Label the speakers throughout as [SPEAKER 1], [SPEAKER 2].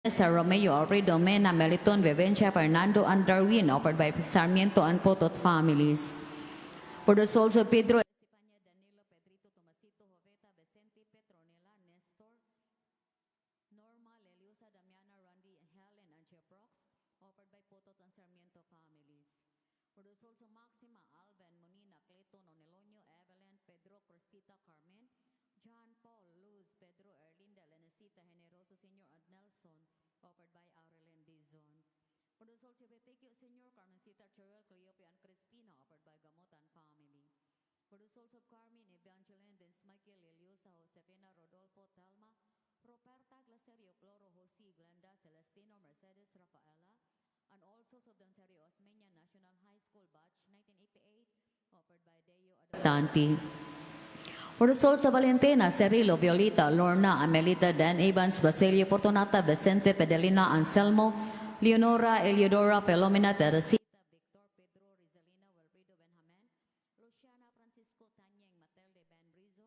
[SPEAKER 1] Sa Romeo, Alfredo, Mena, Meliton, Vivencia, Fernando, and Darwin, offered by Sarmiento and Potot families. For the souls of Pedro, Estefania, Danilo, Pedrito, Tomasito, Joveta, Vicente, Petronila, Nestor, Norma, Leliosa, Damiana, Randy, Helen, and Jeff Rocks, offered by Potot and Sarmiento families. For the souls of Maxima, Alvin, Monina, Clayton, Onelonio, Evelyn, Pedro, Cristita, Carmen, John, Paul, Luz, Pedro, Erlinda, Lenecita, Generoso Sr., and Nelson, offered by Aurelien Dizon. For the souls of Etequio Sr., Carmencita, Chorel, Cleope, and Cristina, offered by Gamotan family. For the souls of Carmen, Evangeline, Vince Michael, Liliosa, Josefina, Rodolfo, Telma, Roberta, Glacerio, Floro, Jose, Glenda, Celestino, Mercedes, Rafaela, and all souls of Doncerio Osmeña National High School Batch 1988, offered by Deo Adoptanti. For the souls of Valentina, Cerilo, Violita, Lorna, Amelita, Dan Evans, Basilio, Fortunata, Vicente, Pedelina, Anselmo, Leonora, Eliodora, Felomena, Teresita, Victor, Pedro, Rizalina, Wilfredo, Benjamin, Luciana, Francisco, Tanyeng, Matilde, Ben Rizzo,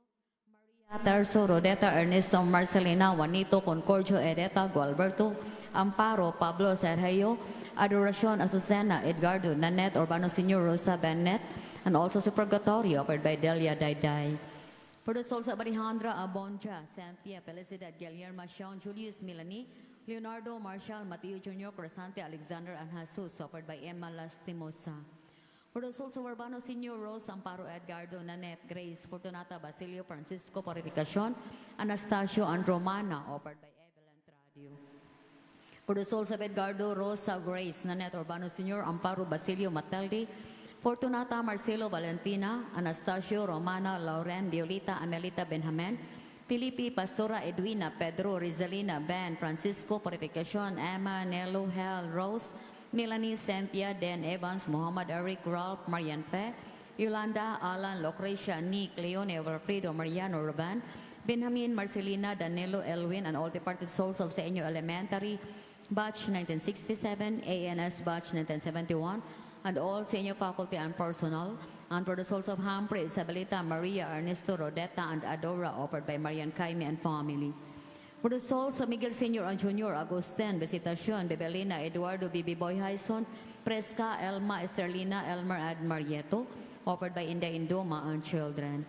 [SPEAKER 1] Maria, Terzo, Rodeta, Ernesto, Marcelina, Juanito, Concordio, Edeta, Gualberto, Amparo, Pablo, Sergio, Adoracion, Azucena, Edgardo, Nanette, Urbano Sr., Rosa, Bennett, and also sa Purgatorio, offered by Delia Dayday. For the souls of Alejandra, Abonja, Cynthia, Felicidad, Guillermo, Sean, Julius, Milani, Leonardo, Marshall, Mateo Jr., Cresante, Alexander, and Jesus, offered by Emma Lastimosa. For the souls of Urbano Sr., Rose, Amparo, Edgardo, Nanette, Grace, Fortunata, Basilio, Francisco, Purificacion, Anastasio, and Romana, offered by Evelyn Tradio. For the souls of Edgardo, Rosa, Grace, Nanette, Urbano Sr., Amparo, Basilio, Matilde, Fortunata, Marcelo, Valentina, Anastasio, Romana, Lauren, Violita, Amelita, Benjamin, Felipe, Pastora, Edwina, Pedro, Rizalina, Ben, Francisco, Purificacion, Emma, Nelo, Hel, Rose, Melanie, Cynthia, Dan Evans, Muhammad, Eric, Ralph, Marian Fe, Yolanda, Alan, Lucretia, Nick, Leone, Wilfredo, Mariano, Ruben, Benjamin, Marcelina, Danilo, Elwin, and all departed souls of Sa Inyo Elementary, Batch 1967, ANS Batch 1971, and all senior faculty and personnel, and for the souls of Humphrey, Isabelita, Maria, Ernesto, Rodeta, and Adora, offered by Marian Caime and family. For the souls of Miguel Sr. and Jr., Agustin, Visitacion, Bebelina, Eduardo, Bibi Boy Hyson, Presca, Elma, Esterlina, Elmer, and Marieto, offered by Inda Indoma and children.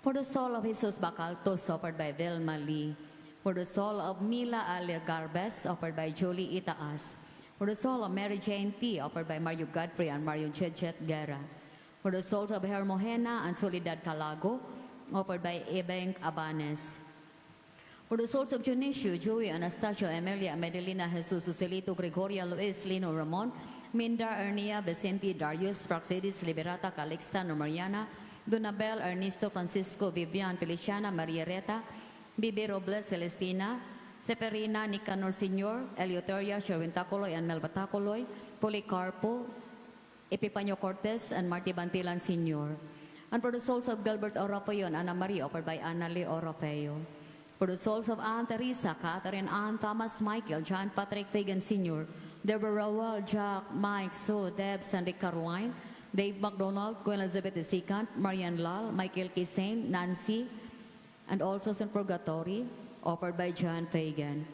[SPEAKER 1] For the soul of Jesus Bacaltos, offered by Vilma Lee. For the soul of Mila Alir Garbes, offered by Julie Itaas. For the soul of Mary Jane T., offered by Mario Godfrey and Mario Chetchet Guerra. For the souls of Hermogena and Soledad Calago, offered by Ebeng Abanes. For the souls of Dionisio, Joey, Anastasio, Emilia, Medelina, Jesus, Suselito, Gregoria, Luis, Lino, Ramon, Minda, Ernia, Vicente, Darius, Praxedis, Liberata, Calixta, Mariana, Donabel, Ernesto, Francisco, Vivian, Feliciana, Maria Reta, Bibi Robles, Celestina, Seferina, Nicanor Sr., Eleuteria, Sherwin Tacoloy, and Melba Tacoloy, Policarpo, Epifanio Cortez, and Marty Bantilan Sr. And for the souls of Gilbert Oropayon, Ana Maria, offered by Anna Lee Oropeo. For the souls of Aunt Teresa, Catherine, Ann, Thomas, Michael, John Patrick Fagan Sr., Deborah Rowell, Jack, Mike, Sue, Deb, Sandy Caroline, Dave McDonald, Queen Elizabeth II, Marian Lal, Michael Kisane, Nancy, and also in Purgatory, offered by John Fagan.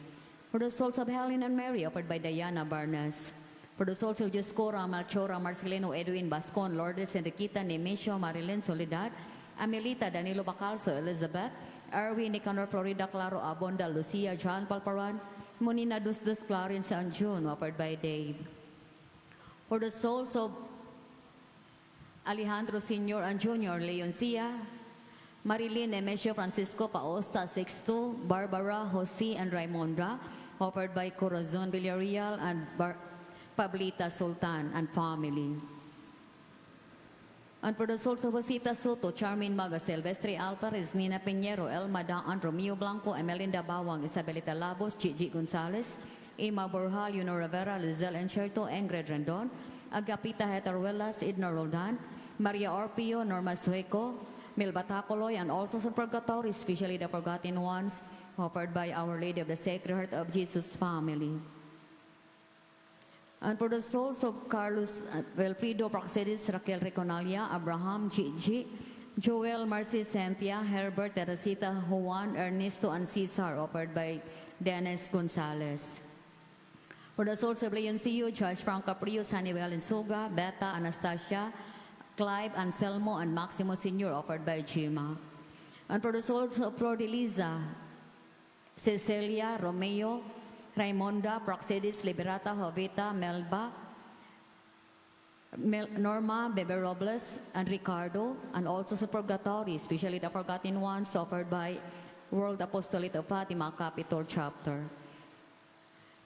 [SPEAKER 1] For the souls of Helen and Mary, offered by Diana Barnes. For the souls of Jescora, Melchora, Marcelino, Edwin, Bascon, Lourdes, Enriquita, Nemesio, Marilyn, Soledad, Amelita, Danilo Bacalso, Elizabeth, Erwin, Nicanor, Florida, Claro, Abonda, Lucia, John Palparan, Monina Dusdus, Clarence, and June, offered by Dave. For the souls of Alejandro Sr. and Jr., Leon Sia, Marilyn Nemesio, Francisco Paosta, Sixto, Barbara, Jose, and Raimonda, offered by Corazon Villarreal and Pablita Sultan and family. And for the souls of Josita Soto, Charmin Maga, Silvestre Alvarez, Nina Piñero, Elma Daan, Romeo Blanco, Emelinda Bawang, Isabelita Labos, Gigi Gonzalez, Emma Borja, Leonor Rivera, Lizelle Encherto, Ingrid Rendon, Agapita Hetaruelas, Idna Roldan, Maria Orpio, Norma Sueco, Milba Tacoloy, and also sa Purgatory, especially the forgotten ones, offered by Our Lady of the Sacred Heart of Jesus family. And for the souls of Carlos Wilfredo Praxedis, Raquel Reconalia, Abraham Gigi, Joel, Marcy, Cynthia, Herbert, Teresita, Juan, Ernesto, and Cesar, offered by Dennis Gonzalez. For the souls of Leoncio, Charles Frank Caprio, Sunny Valenzuga, Beta, Anastasia, Clive, Anselmo, and Maximo Sr., offered by Chima. And for the souls of Flor de Liza, Cecilia, Romeo, Raimonda, Praxedis, Liberata, Jovita, Melba, Norma, Bebe Robles, and Ricardo, and also sa purgatory, especially the forgotten ones offered by World Apostolate of Fatima, Capitol Chapter.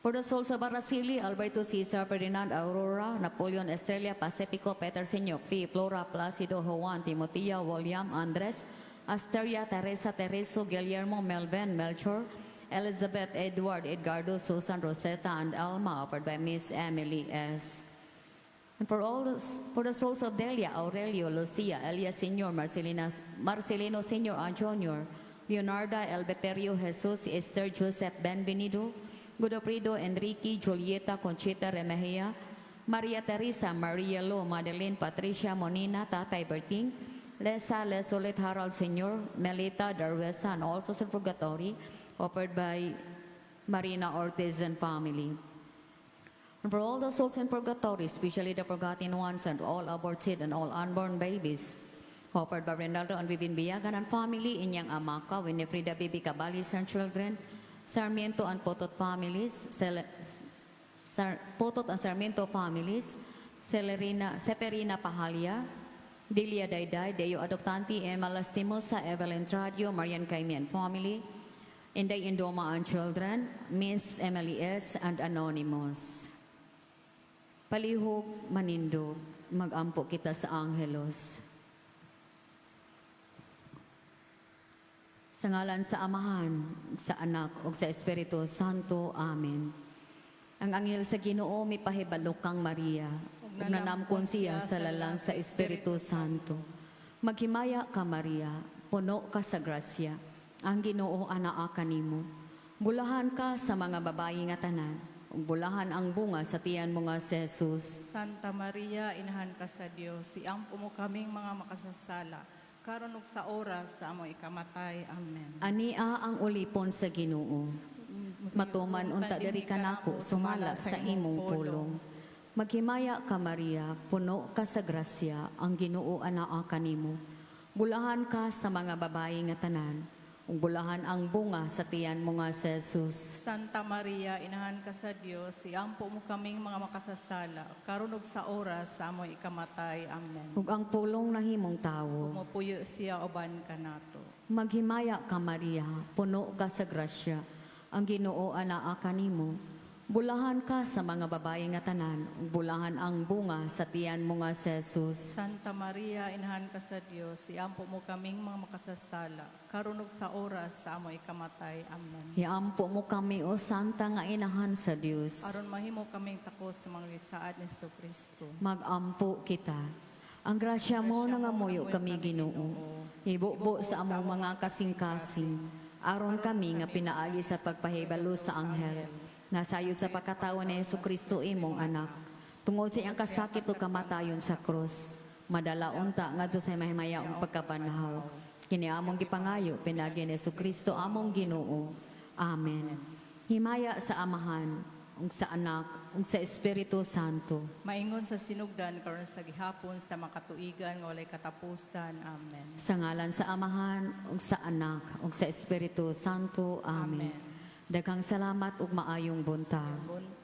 [SPEAKER 1] For the souls of Araceli, Alberto Cesar, Ferdinand Aurora, Napoleon Estrella, Pacifico, Peter Senyo, P. Flora, Placido, Juan, Timotea, William, Andres, Asteria, Teresa, Tereso, Guillermo, Melvin, Melchor, Elizabeth, Edward, Edgardo, Susan, Rosetta, and Alma, offered by Miss Emily S. And for the souls of Delia, Aurelio, Lucia, Elias Sr., Marcelino Sr. and Jr., Leonarda, Elbeterio, Jesus, Esther, Joseph, Benvenido, Godofredo, Enrique, Julieta, Conchita, Remejia, Maria Teresa, Maria Lo, Madeline, Patricia, Monina, Tatay Berting, Lesa, Lesolet, Harold Sr., Melita, Darwesa, and also sa Purgatory, offered by Marina Ortiz and family. And for all the souls in purgatory, especially the forgotten ones and all aborted and all unborn babies, offered by Rinaldo and Vivin Biagan and family, Inyang Amaka, Winifrida Bibi Cabalis and children, Sarmiento and Potot families, Potot and Sarmiento families, Celerina, Seperina Pahalia, Delia Dayday, Deo Adoptanti, Emma Lastimosa, Evelyn Tradio, Marian Kaimi and family, Inday Indoma and children, Miss Emily S. and Anonymous. Palihog manindog, magampo kita sa Angelos. Sa ngalan sa Amahan, sa Anak, ug sa Espiritu Santo. Amen. Ang anghel sa Ginoo mipahibalo kang Maria, ug nanamkon siya sa lalang sa Espiritu Santo. Maghimaya ka, Maria, puno ka sa grasya. Ang Ginoo anaa kanimo. Bulahan ka sa mga babayi nga tanan, ug bulahan ang bunga sa tiyan mo nga si Jesus.
[SPEAKER 2] Santa Maria, inahan ka sa Dios, iampo mo kaming mga makasasala, karon ug sa oras sa among ikamatay. Amen.
[SPEAKER 1] Ania ang ulipon sa Ginoo. Matuman unta diri kanako sumala sa imong pulong. Maghimaya ka, Maria, puno ka sa grasya, ang Ginoo anaa kanimo. Bulahan ka sa mga babayi nga tanan, ug bulahan ang bunga sa tiyan mo nga si Jesus.
[SPEAKER 2] Santa Maria, inahan ka sa Dios, iampo mo kaming mga makasasala, karon ug sa oras sa among ikamatay. Amen.
[SPEAKER 1] Ug ang pulong nahimong tawo.
[SPEAKER 2] Mupuyo siya uban kanato.
[SPEAKER 1] Maghimaya ka, Maria, puno ka sa grasya, ang Ginoo anaa kanimo. Bulahan ka sa mga babayi nga tanan, ug bulahan ang bunga sa tiyan mo nga si Jesus.
[SPEAKER 2] Santa Maria, inahan ka sa Dios, iampo mo kaming mga makasasala, karon ug sa oras sa among ikamatay. Amen.
[SPEAKER 1] Hiampo mo kami, o Santa nga inahan sa Dios.
[SPEAKER 2] Aron mahimo kaming takos sa mga gisaad ni Kristo.
[SPEAKER 1] Magampo kita. Ang grasya mo nangamuyo kami, Ginoo. Ibubo sa among mga kasing-kasing. Aron kami nga pinaagi sa pagpahibalo sa anghel. Nasayod sa pagkatao ni Hesus Kristo imong anak. Tungod sa iyang kasakit ug kamatayon sa krus, madala unta ngadto sa mahimayaong pagkabanhaw. Kini among gipangayo pinaagi ni Hesus Kristo among Ginoo. Amen. Himaya sa Amahan, ug sa Anak, ug sa Espiritu Santo.
[SPEAKER 2] Maingon sa sinugdan karon sa gihapon sa makatuigan nga walay katapusan. Amen.
[SPEAKER 1] Sa ngalan sa Amahan, ug sa Anak, ug sa Espiritu Santo. Amen.
[SPEAKER 2] Amen.
[SPEAKER 1] Daghang salamat ug maayong buntag.
[SPEAKER 2] Buntag.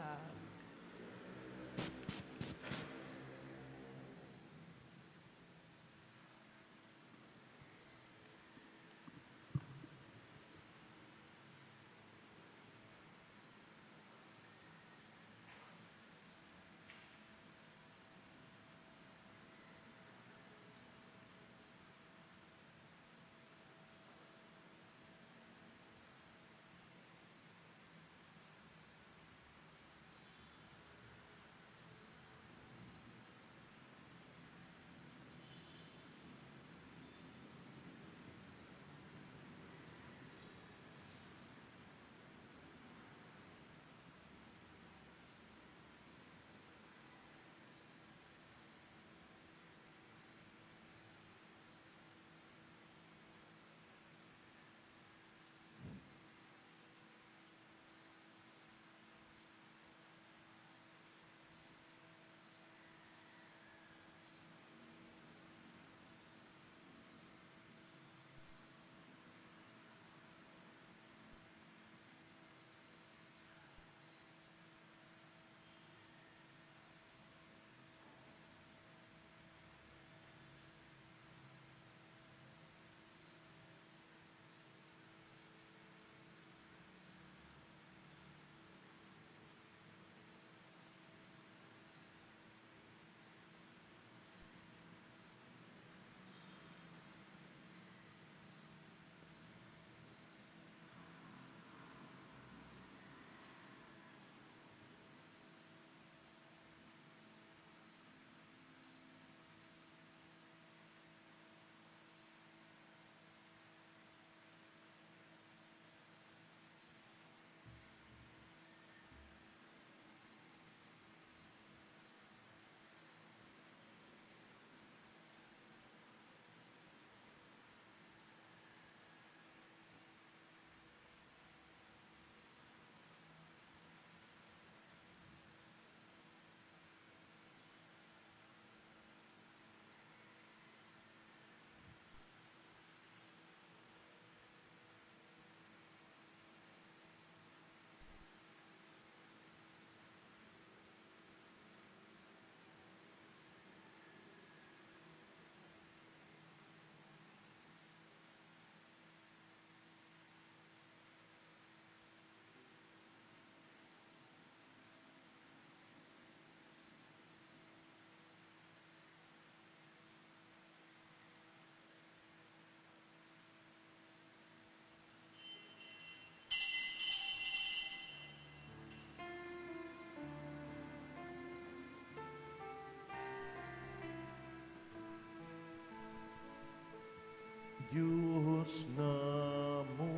[SPEAKER 3] Diyos namo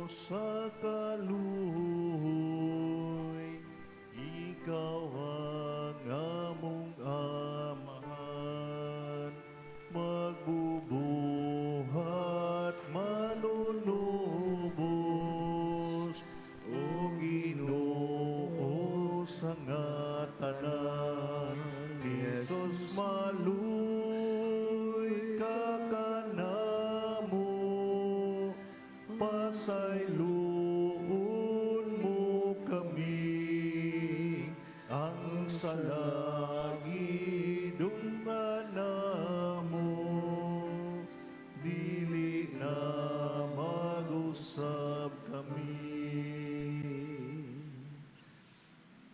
[SPEAKER 3] sa kaluoy, ikaw ang among Amahan, magbubuhat manunubos, o Ginoo sa nga tanan, Jesus maluoy ka kanamo, pasayloon mo kami, ang salagi namo, dili na mag-usab kami.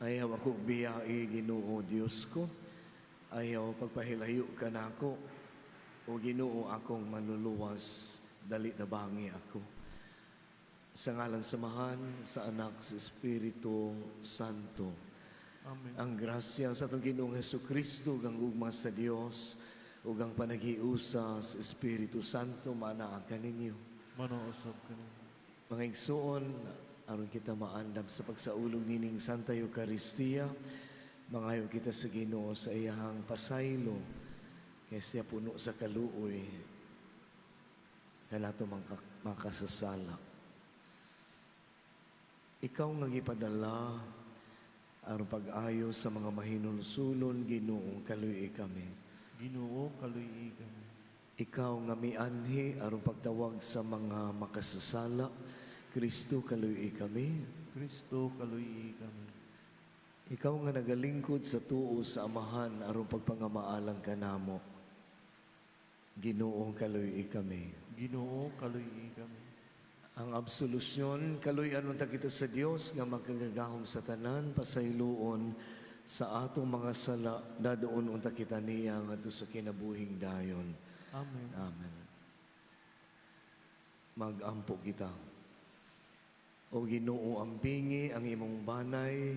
[SPEAKER 4] Ayaw ako biyai, Ginoo Dios ko. Ayaw pagpahilayo ka nako. O Ginoo akong manluluwas, dali tabangi ako. Sa ngalan sa Amahan, sa Anak, sa Espiritu Santo.
[SPEAKER 3] Amen.
[SPEAKER 4] Ang grasya sa atong Ginoong Hesus Kristo, ug ang gugma sa Dios, ug ang panaghiusa sa Espiritu Santo, maanaa kaninyo.
[SPEAKER 3] Manausab kami.
[SPEAKER 4] Mga igsoon, aron kita maandam sa pagsaulog nining Santa Eucharistia, mangayo kita sa Ginoo sa iyahang pasaylo, kay siya puno sa kaluoy, kanato makasasala. Ikaw nga gipadala aron pag-ayo sa mga mahinulsulon, Ginoo, kaluoy kami.
[SPEAKER 3] Ginoo, kaluoy kami.
[SPEAKER 4] Ikaw nga mianhi aron pagtawag sa mga makasasala, Kristo, kaluoy kami.
[SPEAKER 3] Kristo, kaluoy kami.
[SPEAKER 4] Ikaw nga nagalingkod sa tuo sa Amahan aron pagpangamaalang kanamo, Ginoo, kaluoy kami.
[SPEAKER 3] Ginoo, kaluoy kami.
[SPEAKER 4] Ang absolusyon, kaluy-an unta kita sa Dios nga makagagahom sa tanan, pasayloon sa atong mga sala, dadoon unta kita niya ngadto sa kinabuhing dayon.
[SPEAKER 3] Amen.
[SPEAKER 4] Amen. Magampo kita. O Ginoo, ampingi ang imong banay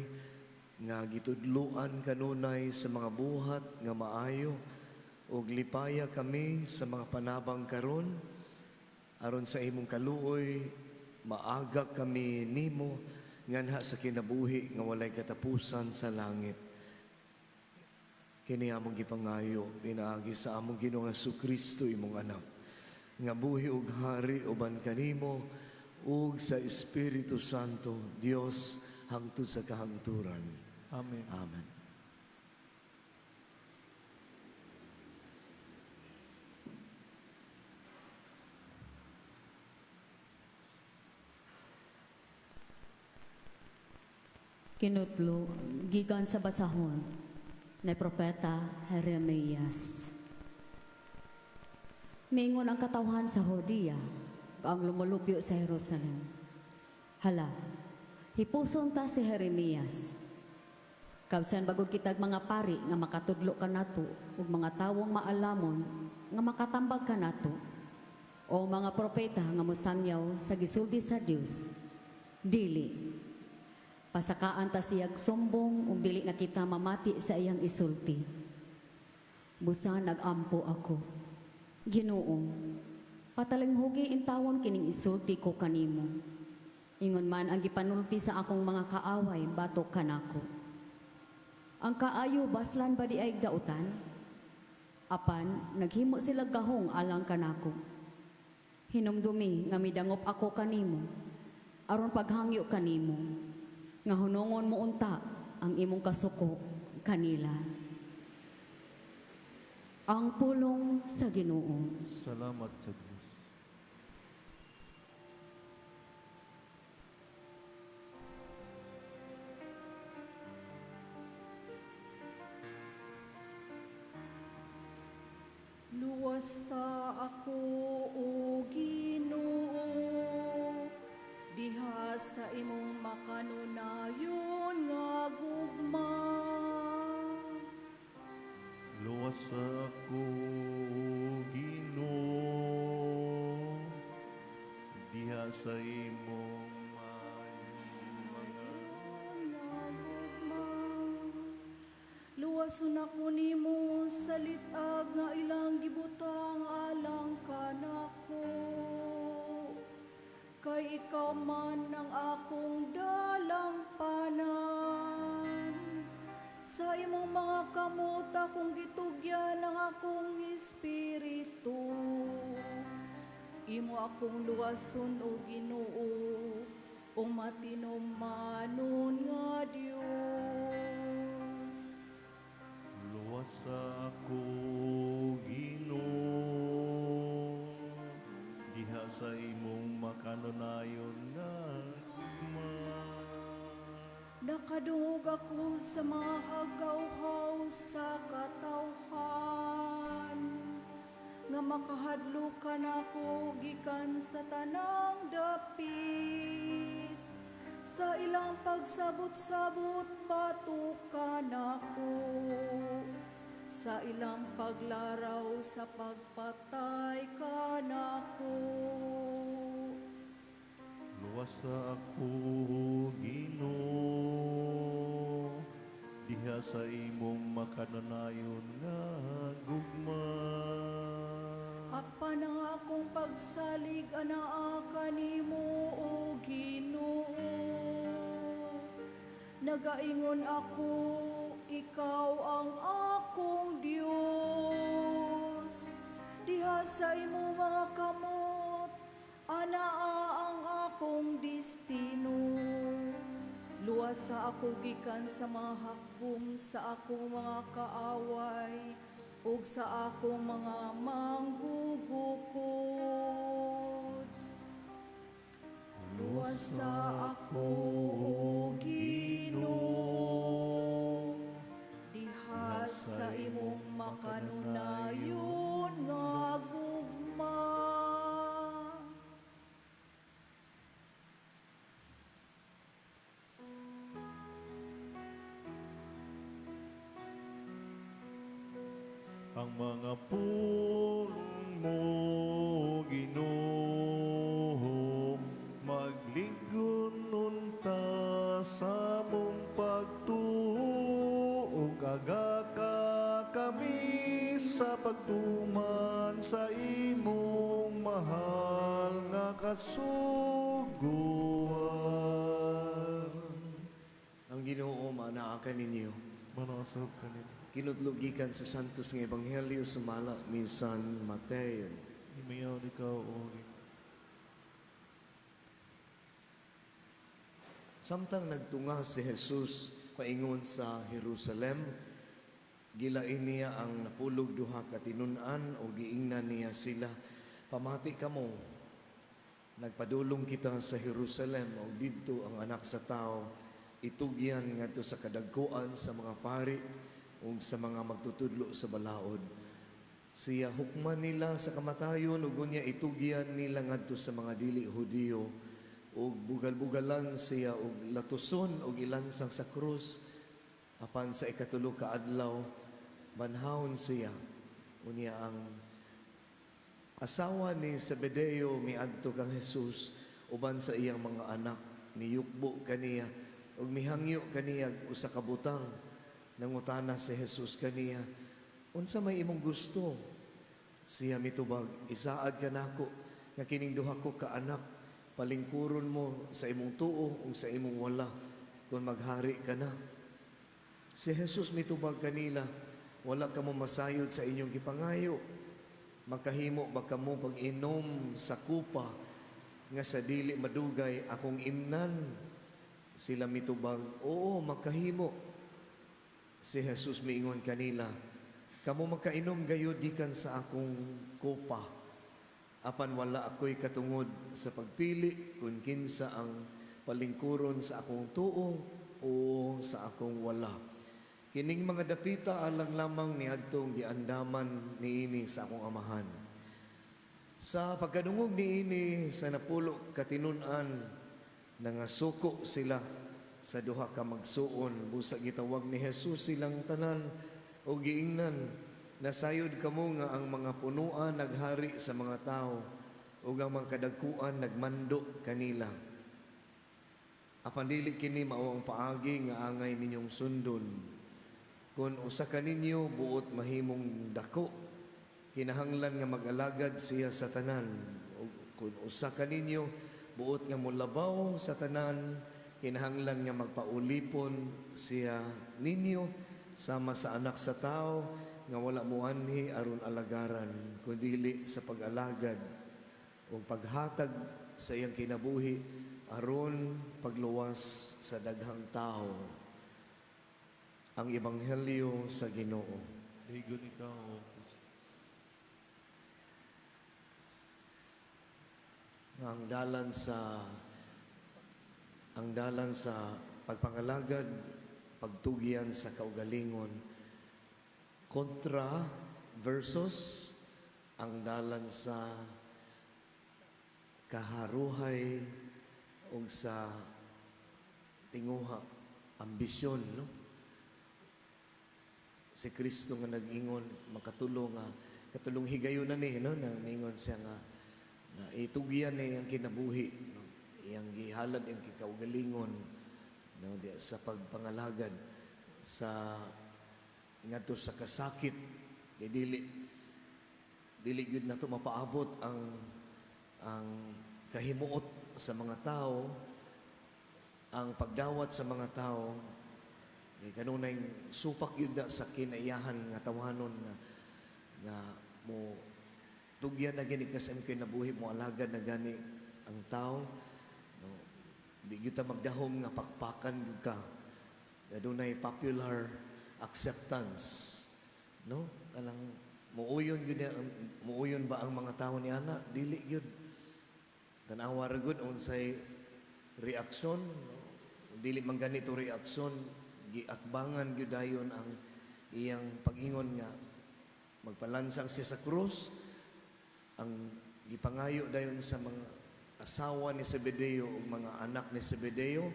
[SPEAKER 4] nga gitudluan kanunay sa mga buhat nga maayo ug lipaya kami sa mga panabang karon aron sa imong kaluoy maaga kami nimo nganha sa kinabuhi nga walay katapusan sa langit. Kini among gipangayo pinaagi sa among Ginoong Kristo imong anak nga buhi ug hari uban kanimo ug sa Espiritu Santo Dios hangtod sa kahangturan.
[SPEAKER 3] Amen.
[SPEAKER 4] Amen.
[SPEAKER 1] Kinutlo, gikan sa basahon ni Propeta Jeremias. Mingon ang katawhan sa Judea, ang lumulupyo sa Jerusalem. Hala, hipuson ta si Jeremias. Kabsan bagod kitag mga pari nga makatudlo kanato ug mga tawong maalamon nga makatambag kanato o mga propeta nga mosangyaw sa gisulti sa Dios. Dili pasakaan ta siyag sumbong ug dili na kita mamati sa iyang isulti. Busa nagampo ako. Ginoo, patalinghugi intawon kining isulti ko kanimo. Ingon man ang gipanulti sa akong mga kaaway batok kanako. Ang kaayo baslan ba di ay dautan? Apan naghimo sila gahong alang kanako. Hinumdumi nga midangop ako kanimo, aron paghangyo kanimo, nga hunongon mo unta ang imong kasuko kanila. Ang pulong sa Ginoo.
[SPEAKER 3] Salamat sa Diyos.
[SPEAKER 2] Luwasa ako, O Ginoo, diha sa imong makanunayon nga gugma.
[SPEAKER 3] Luwas ako, Ginoo, diha sa imong
[SPEAKER 2] Nga gugma. Luwason ako nimo sa sa lit-ag nga ilang gibutang alang kanako. Kay ikaw man ang akong dalampanan. Sa imong mga kamot akong gitugyan ang akong espiritu. Imo akong luwason, o Ginoo, o matinumanon nga Dios.
[SPEAKER 3] Luwasa ako, Ginoo, diha sa imong makanunayon nga gugma.
[SPEAKER 2] Nakadungog ako sa mga hagawhaw sa katawhan, nga makahadlokan ako gikan sa tanang dapit. Sa ilang pagsabot-sabot batukan ako, sa ilang paglaraw sa pagpatay kanako.
[SPEAKER 3] Luwasa ako, Ginoo, diha sa imong makanunayon nga gugma.
[SPEAKER 2] Apan ang akong pagsalig anaa kanimo, o Ginoo. Nagaingon ako, ikaw ang akong Dios. Diha sa imong mga kamot, anaa ang akong destino. Luwasa ako gikan sa mga hakbom sa akong mga kaaway ug sa akong mga manggugukod. Luwasa ako, O Ginoo, diha sa imong makanunayon nga gugma.
[SPEAKER 3] Ang mga pulong mo, Ginoo, magligon unta sa among pagtuo, ug agaka kami sa pagtuman sa imong mahal nga kasuguan.
[SPEAKER 4] Ang Ginoo maanaa kaninyo.
[SPEAKER 3] Manaosab kanimo.
[SPEAKER 4] Kinudlo gikan sa Santos nga Ebanghelyo sumala ni San Mateo.
[SPEAKER 3] Himayaon ikaw, O Ginoo.
[SPEAKER 4] Samtang nagtunga si Jesus paingon sa Jerusalem, gilain niya ang napulog duha ka tinun-an o giingnan niya sila, "Pamati kamo, nagpadulong kita sa Jerusalem ug didto ang Anak sa Tao itugyan ngadto sa kadagkuan sa mga pari ug sa mga magtutudlo sa balaod. Siya hukman nila sa kamatayon ug unya itugyan nila ngadto sa mga dili Hudiyo ug bugal-bugalan siya ug latuson ug ilansang sa krus, apan sa ikatulo ka adlaw banhawon siya." Unya ang asawa ni Zebedeo miadto kang Jesus uban sa iyang mga anak, miyukbo kaniya ug mihangyo kaniya usa ka butang. Nangutana si Jesus kaniya, "Unsa may imong gusto?" Siya mitubag, "Isaad kanako nga kining duha ko ka anak palingkuron mo sa imong tuo ug sa imong wala kung maghari ka na." Si Jesus mitubag kanila, "Wala kamo masayod sa inyong gipangayo. Makahimo ba kamo pag-inom sa kupa nga sa dili madugay akong imnan?" Sila mitubag, "Oo, makahimo." Si Jesus miingon kanila, "Kamo makainom gayud gikan sa akong kopa. Apan wala ako'y katungod sa pagpili kung kinsa ang palingkuron sa akong tuo o sa akong wala. Kining mga dapita alang lamang niadtong giandaman niini sa akong amahan." Sa pagkadungog niini sa napulo ka tinun-an, nangasuko sila sa duha ka magsuon. Busa gitawag ni Jesus silang tanan o giingnan, "Nasayod kamo nga ang mga punuan naghari sa mga tao ug ang mga kadagkuan nagmando kanila. Apan dili kini mao ang paagi nga angay ninyong sundon. Kung usa ka ninyo buot mahimong dako, kinahanglan nga mag-alagad siya sa tanan. Ug kung usa ka ninyo buot nga molabaw sa tanan, kinahanglan nga magpaulipon siya ninyo sama sa Anak sa Tao nga wala moanhi aron alagaran, kundi sa pag-alagad o paghatag sa iyang kinabuhi aron pagluwas sa daghang tao. Ang Ebanghelyo sa Ginoo.
[SPEAKER 3] Dayon ikaw, O Kristo.
[SPEAKER 4] Ang dalan sa pagpangalagad, pagtugyan sa kaugalingon, kontra versus ang dalan sa kaharuhay o sa tinguha, ambisyon, no? Si Kristo nga nag-ingon, makatulo nga katulong higayon na ni, no, nang ningon siya nga na itugyan ni ang kinabuhi, no? Iyang gihalad ang kikaugalingon, no, di, sa pagpangalagad sa ngadto sa kasakit, kay dili dili gyud nato mapaabot ang kahimuot sa mga tao, ang pagdawat sa mga tao, kay kanunay supak gyud na sa kinaiyahan nga tawanon nga nga mo tugyan na gani ka sa imong kinabuhi, mo alagad na gani ang tao, no? Di gyud ta magdahom nga pakpakan gyud ka. Adunay popular acceptance, no? Kanang muuyon gyud na, muuyon ba ang mga tao ni ana? Dili gyud. Tan-awa ra gud unsay reaksyon, no? Dili man ganito reaksyon, giatbangan gyud dayon ang iyang pag-ingon nga magpalansang siya sa krus. Ang gipangayo dayon sa mga asawa ni Zebedeo ug mga anak ni Zebedeo,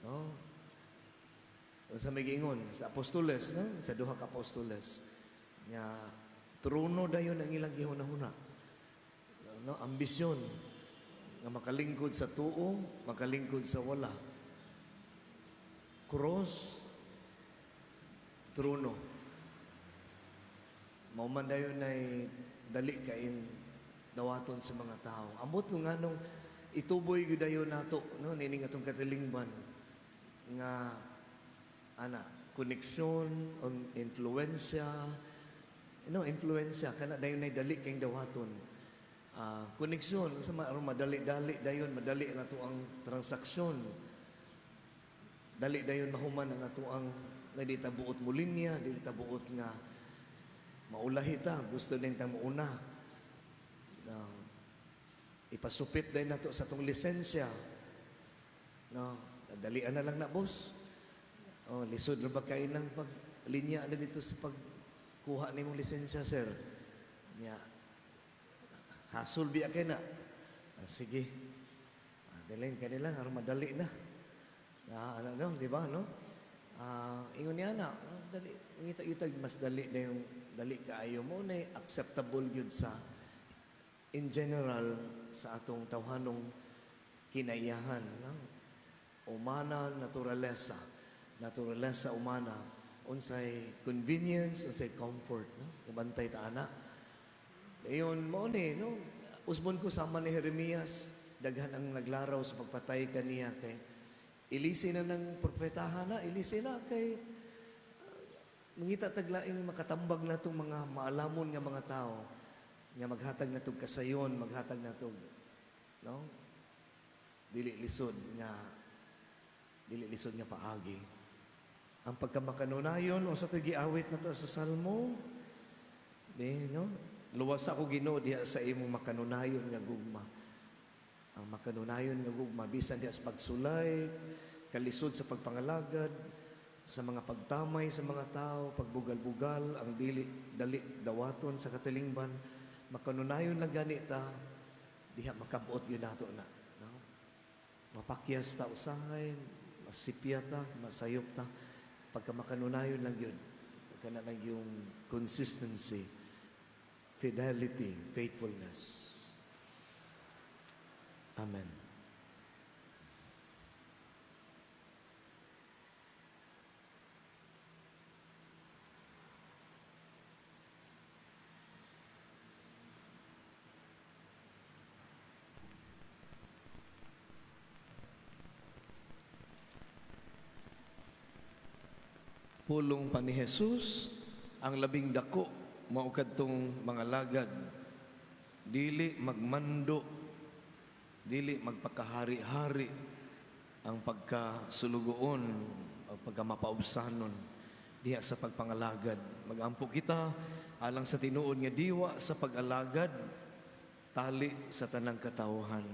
[SPEAKER 4] no? Unsa may giingon sa apostoles, no? Sa duha ka apostoles nga trono dayon ang ilang gihuna-huna, no? Ambisyon nga makalingkod sa tuo, makalingkod sa wala. Cross, trono. Mao man dayon ay dali kayong dawaton sa mga tao. Amot kung nganong ituboy gyud dayon nato, no, nining atong katilingban nga ana koneksyon o influensya, no? Influensya kana dayon ay dali kayong dawaton. Koneksyon sa aron madali-dali dayon, madali ang ato ang transaksyon, dali dayon mahuman ang ato ang nga di ta buot mo linya, dili ta buot nga maulahi ta, gusto din tang mauna na ipasupit din nato sa atong lisensya, no? Dalian na lang na, boss. Oh, lisod ra ba kay nang pag linya na dito sa pagkuha nimong lisensya, sir? Nya hasol biya kay na. Sige, dalhin kanila aron madali na. Ano, no, di ba, no? Ingon niya na, dali, ngita-ngita mas dali na yung dali kaayo mo na acceptable gyud sa in general sa atong tawhanong kinaiyahan, no? Humana naturalesa, naturalesa humana, unsay convenience, unsay comfort, no? Kabantay ta ana. Ayon mo ni, no? Usbon ko sama ni Jeremias, daghan ang naglaraw sa pagpatay kaniya kay ilisi na ng propetahan na, ilisi na kay mangita taglaing makatambag na itong mga maalamon nga mga tao nga maghatag na tog kasayon, maghatag na tog, no? Dili lisod nga paagi. Ang pagkamakanunayon unsa to'y giawit na to sa Salmo? Di, no? Luwas ako, Ginoo, diha sa imong makanunayon nga gugma. Ang makanunayon nga gugma bisan diha sa pagsulay, kalisod sa pagpangalagad, sa mga pagtamay sa mga tao, pagbugal-bugal, ang dili dali dawaton sa katilingban, makanunayon lang gani ta, diha makabuot gyud nato na. No? Mapakyas ta usahay, masipya ta, masayop ta, pagka makanunayon lang yun, kana lang yung consistency, fidelity, faithfulness. Amen. Pulong pa ni Jesus, ang labing dako mao kadtong mga lagad. Dili magmando, dili magpakahari-hari ang pagkasulugoon o pagkamapaubsanon diha sa pagpangalagad. Magampo kita alang sa tinuod nga diwa sa pag-alagad, tali sa tanang katawhan.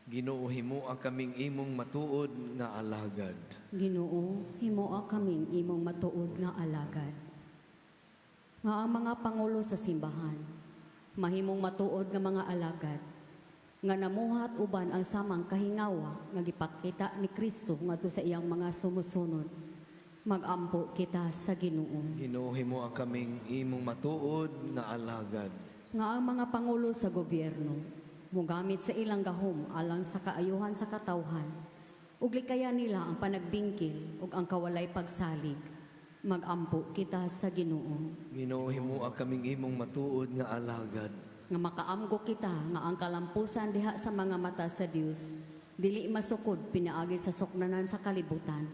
[SPEAKER 4] Ginoo, himoa kaming imong matuod nga alagad.
[SPEAKER 1] Ginoo, himoa kaming imong matuod nga alagad. Nga ang mga pangulo sa simbahan, mahimong matuod nga mga alagad, nga namuhat uban ang samang kahingawa nga gipakita ni Kristo ngadto sa iyang mga sumusunod. Magampo kita sa Ginoo.
[SPEAKER 4] Ginoo, himoa kaming imong matuod nga alagad.
[SPEAKER 1] Nga ang mga pangulo sa gobyerno mugamit sa ilang gahom alang sa kaayuhan sa katawhan ug likayan nila ang panagbingkil ug ang kawalay pagsalig. Magampo kita sa Ginoo.
[SPEAKER 4] Ginoo, himoa kaming imong matuod nga alagad.
[SPEAKER 1] Nga makaamgo kita nga ang kalampusan diha sa mga mata sa Dios dili masukod pinaagi sa suknanan sa kalibutan,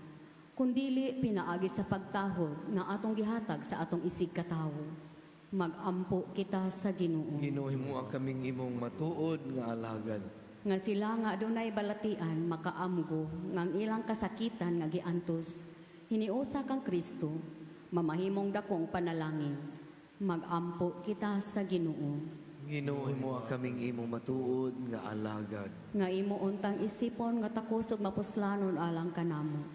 [SPEAKER 1] kundili pinaagi sa pagtahod nga atong gihatag sa atong isig katawo. Magampo kita sa Ginoo.
[SPEAKER 4] Ginoo, himoa kaming imong matuod nga alagad.
[SPEAKER 1] Nga sila nga adunay balatian makaamgo nga ang ilang kasakitan nga giantos hiniusa kang Kristo, mamahimong dakong panalangin. Magampo kita sa Ginoo.
[SPEAKER 4] Ginoo, himoa kaming imong matuod nga alagad.
[SPEAKER 1] Nga imo untang isipon nga takos ug mapuslanon alang kanamo.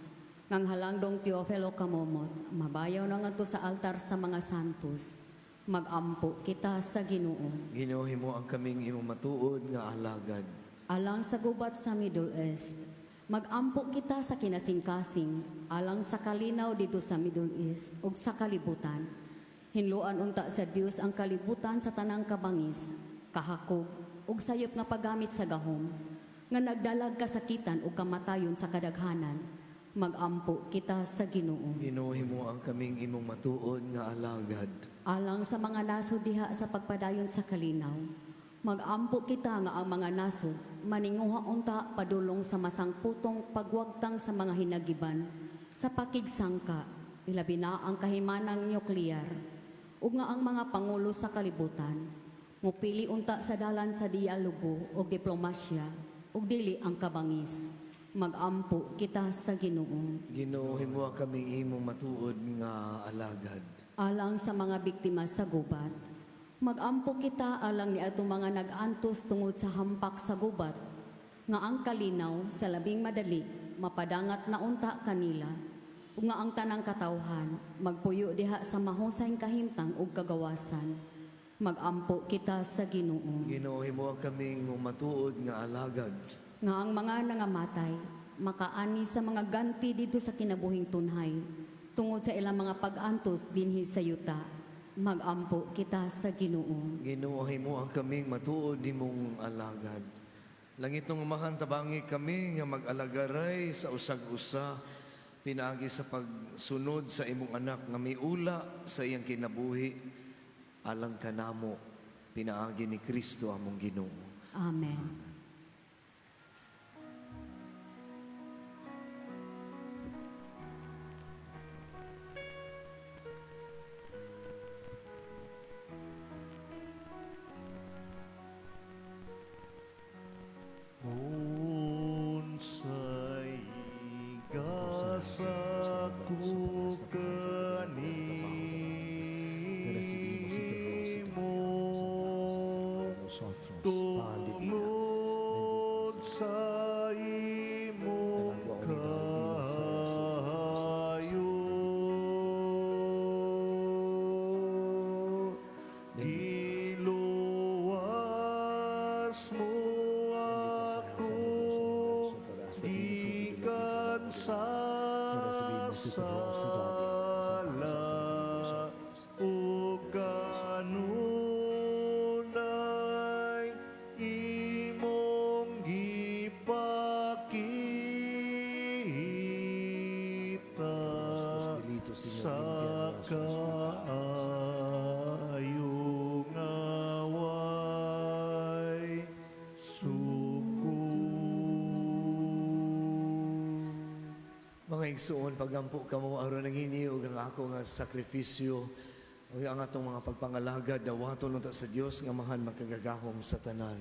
[SPEAKER 1] Ngang halangdong Teofilo Kamomot, mabayaw na ngadto sa altar sa mga santos. Magampo kita sa Ginoo.
[SPEAKER 4] Ginoo, himoa kaming imong matuod nga alagad.
[SPEAKER 1] Alang sa gubat sa Middle East, magampo kita sa kinasingkasing alang sa kalinaw dito sa Middle East ug sa kalibutan. Hinluan unta sa Dios ang kalibutan sa tanang kabangis, kahakog ug sayop nga paggamit sa gahom nga nagdalag kasakitan ug kamatayon sa kadaghanan. Magampo kita sa Ginoo.
[SPEAKER 4] Ginoo, himoa kaming imong matuod nga alagad.
[SPEAKER 1] Alang sa mga nasod diha sa pagpadayon sa kalinaw, magampo kita nga ang mga nasod maninguha unta padulong sa masangputong pagwagtang sa mga hinagiban sa pakigsangka, ilabi na ang kahimanang nuklear, ug nga ang mga pangulo sa kalibutan mupili unta sa dalan sa dialogo o diplomasya ug dili ang kabangis. Magampo kita sa Ginoo.
[SPEAKER 4] Ginoo, himoa kaming imong matuod nga alagad.
[SPEAKER 1] Alang sa mga biktima sa gubat, magampo kita alang ni atong mga nag-antos tungod sa hampak sa gubat, nga ang kalinaw sa labing madali mapadangat na unta kanila, ug nga ang tanang katawhan magpuyo diha sa mahusay kahimtang ug kagawasan. Magampo kita sa Ginoo.
[SPEAKER 4] Ginoo, himoa kaming imong matuod nga alagad.
[SPEAKER 1] Nga ang mga nangamatay makaani sa mga ganti dito sa kinabuhing tunhay tungod sa ilang mga pag-antos dinhi sa yuta. Magampo kita sa Ginoo.
[SPEAKER 4] Ginoo, himoa kaming matuod imong alagad. Langitong Amahan, tabangi kami nga mag-alagaray sa usag-usa pinaagi sa pagsunod sa imong anak nga miula sa iyang kinabuhi alang kanamo pinaagi ni Kristo among Ginoo.
[SPEAKER 1] Amen.
[SPEAKER 3] Unsay gasa ko
[SPEAKER 4] Que recibimos y te
[SPEAKER 3] kanimo
[SPEAKER 4] nosotros, pan de vida.
[SPEAKER 3] tungod sa imong
[SPEAKER 4] El agua unida al vino se hace
[SPEAKER 3] kaayo. Giluwas mo ako gikan sa sala ug kanunay imong gipakita
[SPEAKER 4] Nuestros delitos, Señor,
[SPEAKER 3] sa
[SPEAKER 4] límpianos nuestros pecados.
[SPEAKER 3] kaayo nga way sukod.
[SPEAKER 4] Mga igsuon, pagampo kamo aron ang inyo ug ang ako nga sakripisyo ug ang atong mga pagpangalagad dawaton unta sa Dios nga Amahan makagagahom sa tanan.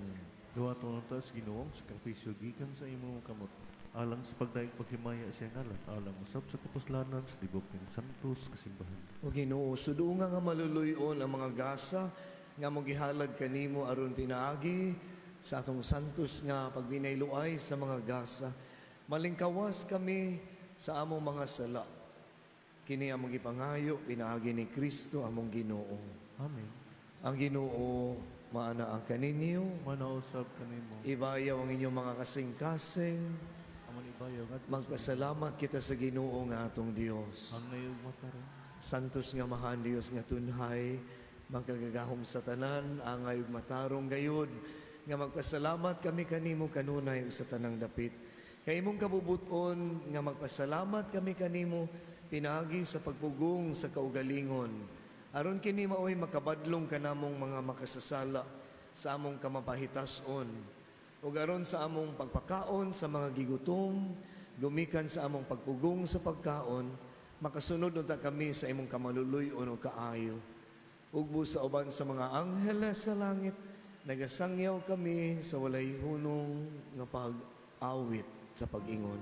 [SPEAKER 3] Duwaton unta sa Ginoo ang sakripisyo gikan sa imong kamot alang sa pagdaig paghimaya sa iyang ngalan alang usab sa kapuslanan sa tibok ng santos kasimbahan.
[SPEAKER 4] O Ginoo, suduonga nga maluluyon ang mga gasa nga mong gihalad kanimo aron pinaagi sa atong santos nga pagbinayluay sa mga gasa. Malingkawas kami sa among mga sala. Kini among gipangayo pinaagi ni Kristo among Ginoo.
[SPEAKER 3] Amen.
[SPEAKER 4] Ang Ginoo maana ang kaninyo,
[SPEAKER 3] Manausab kanimo.
[SPEAKER 4] ibayaw ang inyong mga kasing-kasing.
[SPEAKER 3] Amon ibayaw ngadto sa
[SPEAKER 4] Magpasalamat kita sa Ginoo nga atong Dios.
[SPEAKER 3] Ang ngayog matarong.
[SPEAKER 4] Santos nga Amahan Dios nga tunhay, magkagagahom sa tanan, angay ug matarong gayud, nga magpasalamat kami kanimo kanunay ug sa tanang dapit. Kay imong kabubuton nga magpasalamat kami kanimo pinaagi sa pagpugong sa kaugalingon. Aron kini maoy makabadlong kanamong mga makasasala sa among kamapahitason. Ug aron sa among pagpakaon sa mga gigutom, gumikan sa among pagpugong sa pagkaon, makasunod unta kami sa imong kamaluluy-on ug kaayo. Ugbo sa uban sa mga angheles sa langit, nagasangyaw kami sa walay hunong nga pag-awit sa pag-ingon.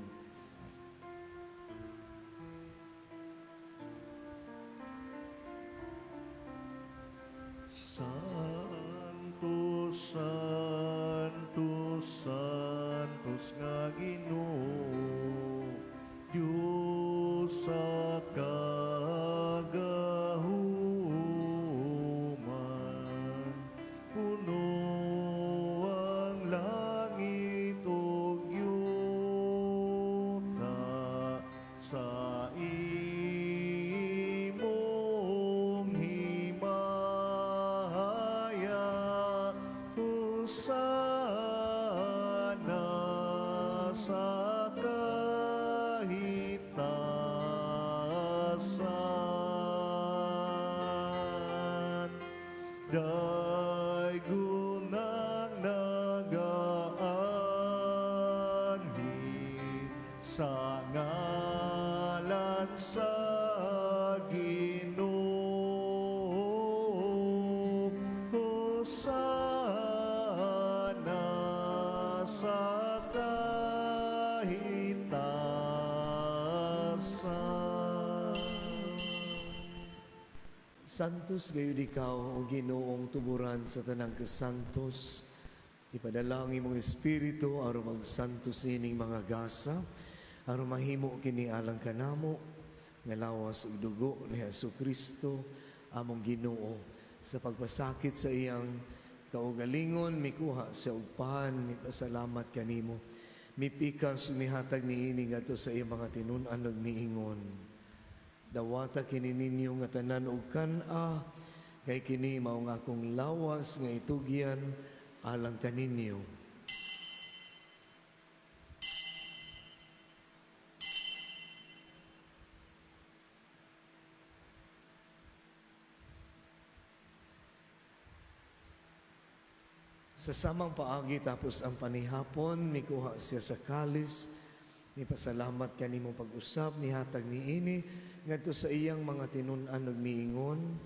[SPEAKER 3] Santo, Santo, Santos nga Ginoo, Dios sa kagahuman, puno ang langit ug yuta sa imong himaya. Hosana sa kahitasan. Daygunang nagaanhi sa ngalan sa Ginoo. Hosana sa kahitasan.
[SPEAKER 4] Santos gayud ikaw, o Ginoong tuburan sa tanang kasantos. Ipadala ang imong espiritu aron magsantos ining mga gasa, aron mahimo kini alang kanamo nga lawas ug dugo ni Hesus Kristo among Ginoo sa pagpasakit sa iyang kaugalingon mikuha sa ugpahan mipasalamat kanimo mipikas ug mihatag niini ngadto sa iyang mga tinun-an ug miingon. Dawata kini ninyo nga tanan og kan-a, kay kini mao nga akong lawas nga itugyan alang kaninyo. Sa samang paagi tapos ang panihapon, mikuha siya sa kalis, mipasalamat kanimo pag-usab, nihatag niini ngadto sa iyang mga tinun-an ug miingon.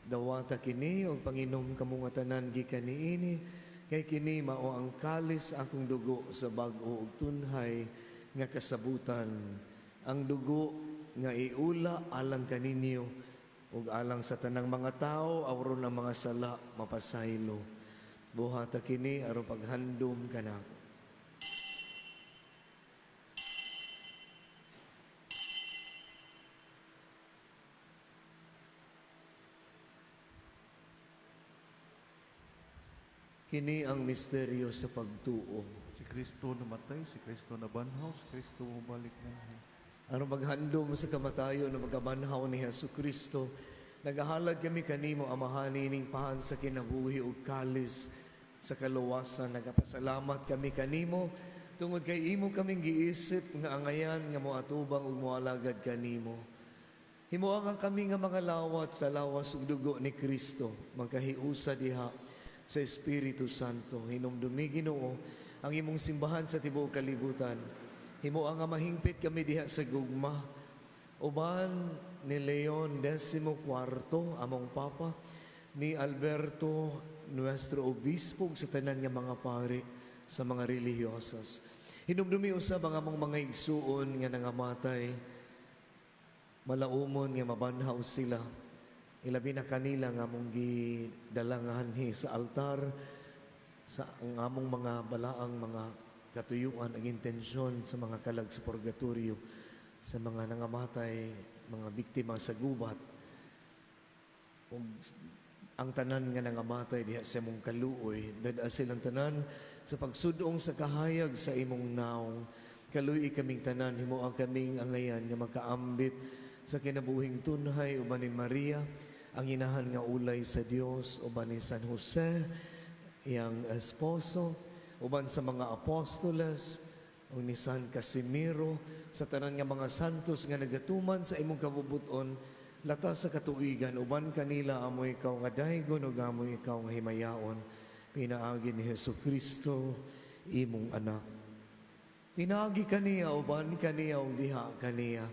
[SPEAKER 4] Dawata kini og panginom kamo nga tanan gikan niini, kay kini mao ang kalis akong dugo sa bag-o ug tunhay nga kasabutan. Ang dugo nga iula alang kaninyo ug alang sa tanang mga tawo awron ang mga sala mapasaylo. Buhata kini aron paghandom kanako. Kini ang misteryo sa pagtuo.
[SPEAKER 3] Si Kristo namatay, si Kristo nabanhaw, si Kristo mubalik na.
[SPEAKER 4] Aron maghandom sa kamatayon ng pagkabanhaw ni Hesus Kristo, nagahalad kami kanimo Amahan ining pahan sa kinabuhi ug kalis sa kaluwasan. Nagapasalamat kami kanimo tungod kay imo kaming giisip nga angayan nga moatubang ug moalagad kanimo. Himoa nga kami nga mga lawat sa lawas ug dugo ni Kristo, magkahiusa diha sa Espiritu Santo. Hinumdumi Ginoo ang imong simbahan sa tibuok kalibutan. Himoa nga mahingpit kami diha sa gugma. Uban ni Leon XIV, among Papa, ni Alberto, nuestro obispo, ug sa tanan nga mga pari sa mga relihiyosas. Hinumdumi usab ang among mga igsuon nga nangamatay, malaumon nga mabanhaw sila. Ilabi na kanila nga among gidala nga hanhi sa altar sa ang among mga balaang mga katuyuan ang intensyon sa mga kalag sa purgatorio, sa mga nangamatay, mga biktima sa gubat, ug ang tanan nga nangamatay diha sa imong kaluoy, dad-a silang tanan sa pagsudong sa kahayag sa imong naong. Kaluy kaming tanan, himoa kaming angayan nga makaambit sa kinabuhing tunhay uban ni Maria, ang inahan nga ulay sa Dios, uban ni San Jose, iyang esposo, uban sa mga apostoles, ug ni San Casimiro, sa tanan nga mga santos nga nagatuman sa imong kabubuton, latas sa katuigan, uban kanila amoy ikaw nga daygon ug amoy ikaw nga himayaon, pinaagi ni Hesus Kristo, imong anak. Pinaagi kaniya, uban kaniya, ug diha kaniya.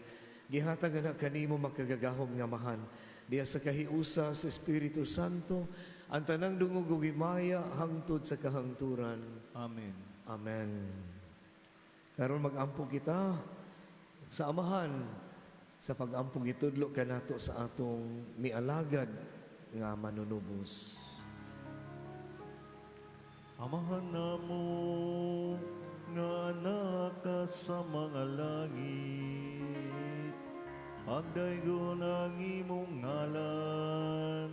[SPEAKER 4] Gihatag na kanimo makagagahom nga Amahan. Diha sa kahiusa sa Espiritu Santo, ang tanang dungog ug himaya hangtod sa kahangturan.
[SPEAKER 3] Amen.
[SPEAKER 4] Amen. Karon magampo kita sa Amahan sa pag-ampo gitudlo kanato sa atong mialagad nga manunubos.
[SPEAKER 3] Amahan namo nga naka sa mga langit, pagdaygon ang imong ngalan,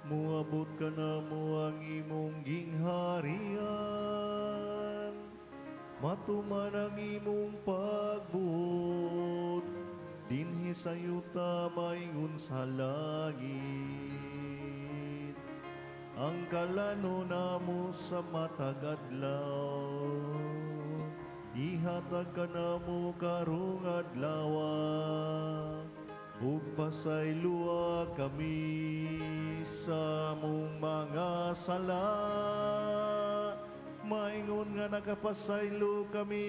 [SPEAKER 3] muabot ka namo ang imong gingharian, matuman ang imong pagbuot, dinhi sa yuta maingon sa langit. Ang kalano namo sa matag adlaw, ihatag kanamo karong adlaw, ug pasaylua kami sa among mga sala, maingon nga nakapasaylo kami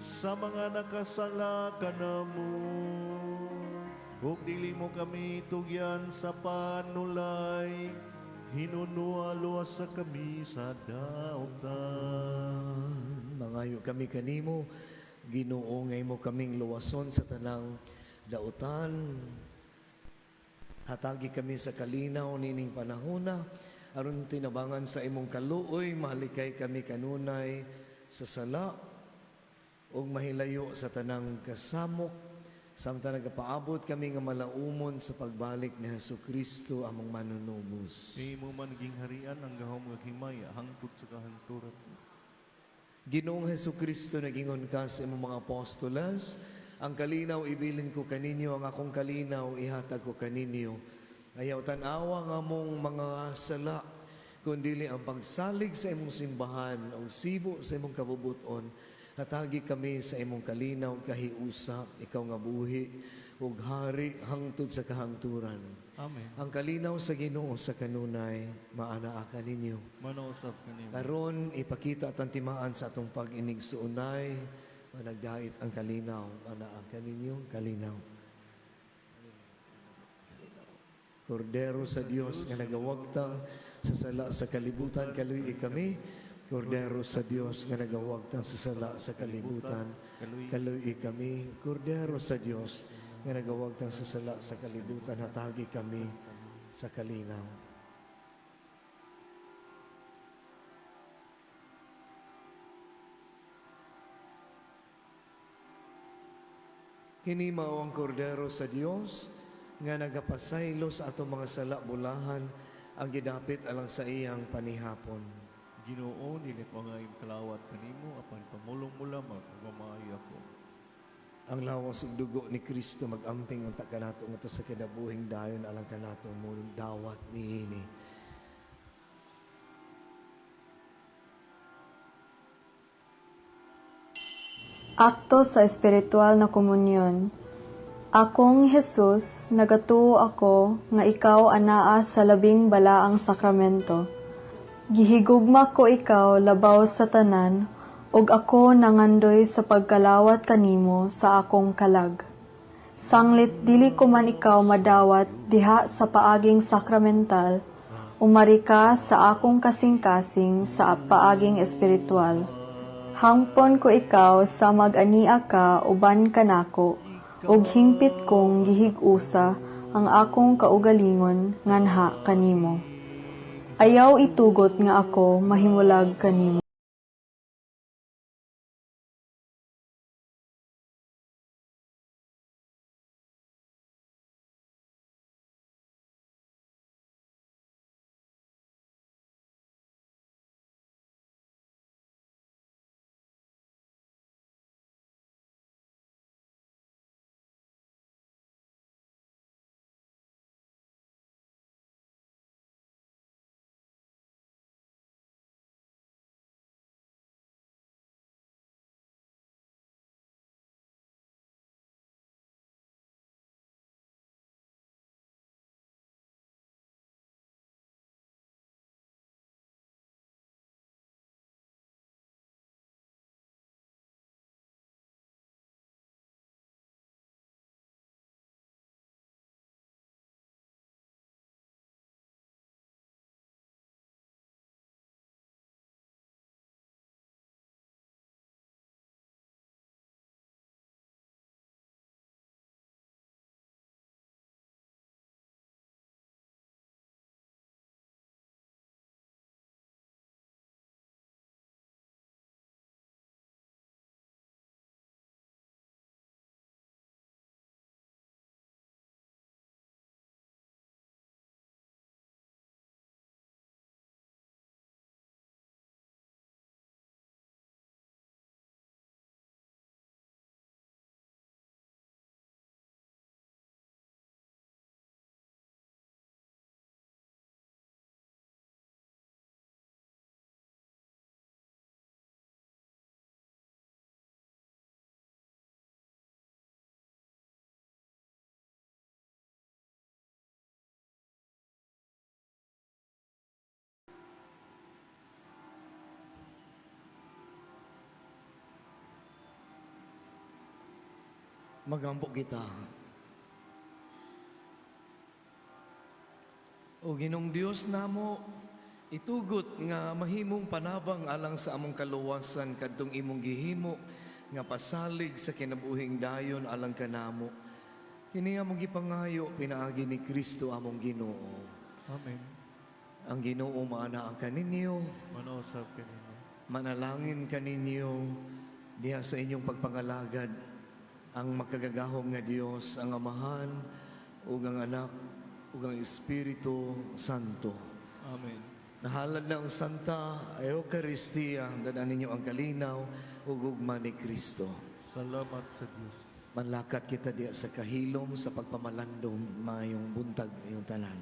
[SPEAKER 3] sa mga nakasala kanamo. Ug dili mo kami tugyan sa panulay, hinunua luwas sa kami sa dautan.
[SPEAKER 4] Mangayo kami kanimo, Ginoo nga imo kaming luwason sa tanang dautan. Hatagi kami sa kalinaw nining panahona, aron tinabangan sa imong kaluoy, malikay kami kanunay sa sala ug mahilayo sa tanang kasamok, samtang nagapaabot kami nga malaumon sa pagbalik ni Hesus Kristo among manunubos.
[SPEAKER 3] Imo man gingharian ang gahom nga himaya hangtod sa kahangturan.
[SPEAKER 4] Ginoong Hesus Kristo, nagingon ka sa imong mga apostoles, ang kalinaw ibilin ko kaninyo, ang akong kalinaw ihatag ko kaninyo. Ayaw tan-awa nga mong mga sala, kundili ang pagsalig sa imong simbahan o sibo sa imong kabubuton. Hatagi kami sa imong kalinaw kahiusa, ikaw nga buhi ug hari hangtod sa kahangturan.
[SPEAKER 3] Amen.
[SPEAKER 4] Ang kalinaw sa Ginoo sa kanunay, maanaa kaninyo.
[SPEAKER 3] Manausap kanimo.
[SPEAKER 4] Karon ipakita at ang timaan sa atong pag-inig suunay, managdait ang kalinaw, anaa kaninyong kalinaw. Kordero sa Dios nga nagawagtang sa sala sa kalibutan, kaluy kami. Kordero sa Dios nga nagawagtang sa sala sa kalibutan, kaluy kami. Kordero sa Dios nga nagawagtang sa sala sa kalibutan, hatagi kami sa kalinaw. Kini mao ang kordero sa Dios nga nagapasaylo sa atong mga sala bulahan ang gidapit alang sa iyang panihapon.
[SPEAKER 3] Ginoo, dili ko nga imong kalawat kanimo apan pamulong mo lamang ug mamaayo ako.
[SPEAKER 4] Ang lawas ug dugo ni Kristo magamping unta kanato ngadto sa kinabuhing dayon alang kanato mo dawat niini.
[SPEAKER 5] Akto sa espiritual na komunyon. Akong Jesus, nagatuo ako nga ikaw anaa sa labing balaang sakramento. Gihigugma ko ikaw labaw sa tanan, Ug ako nangandoy sa pagkalawat kanimo sa akong kalag. Sanglit dili ko man ikaw madawat diha sa paaging sakramental, umari ka sa akong kasing-kasing sa paaging espiritual. Hangpon ko ikaw sa mag-ania ka uban kanako, ug hingpit kong gihig-usa ang akong kaugalingon nganha kanimo. Ayaw itugot nga ako mahimulag kanimo.
[SPEAKER 4] Magampo kita. O Ginoong Dios namo, itugot nga mahimong panabang alang sa among kaluwasan kadtong imong gihimo nga pasalig sa kinabuhing dayon alang kanamo. Kini among gipangayo pinaagi ni Kristo among Ginoo.
[SPEAKER 3] Amen.
[SPEAKER 4] Ang Ginoo maanaa kaninyo,
[SPEAKER 3] Manausap kanino.
[SPEAKER 4] manalangin kaninyo diha sa inyong pagpangalagad ang makagagahom nga Dios, ang Amahan ug ang Anak ug ang Espiritu Santo.
[SPEAKER 3] Amen.
[SPEAKER 4] Nahalad na ang Santa Eucharistia, dad-an ninyo ang kalinaw ug ugma ni Kristo.
[SPEAKER 3] Salamat sa Dios.
[SPEAKER 4] Manlakat kita diha sa kahilom sa pagpamalandong maayong buntag inyong tanan.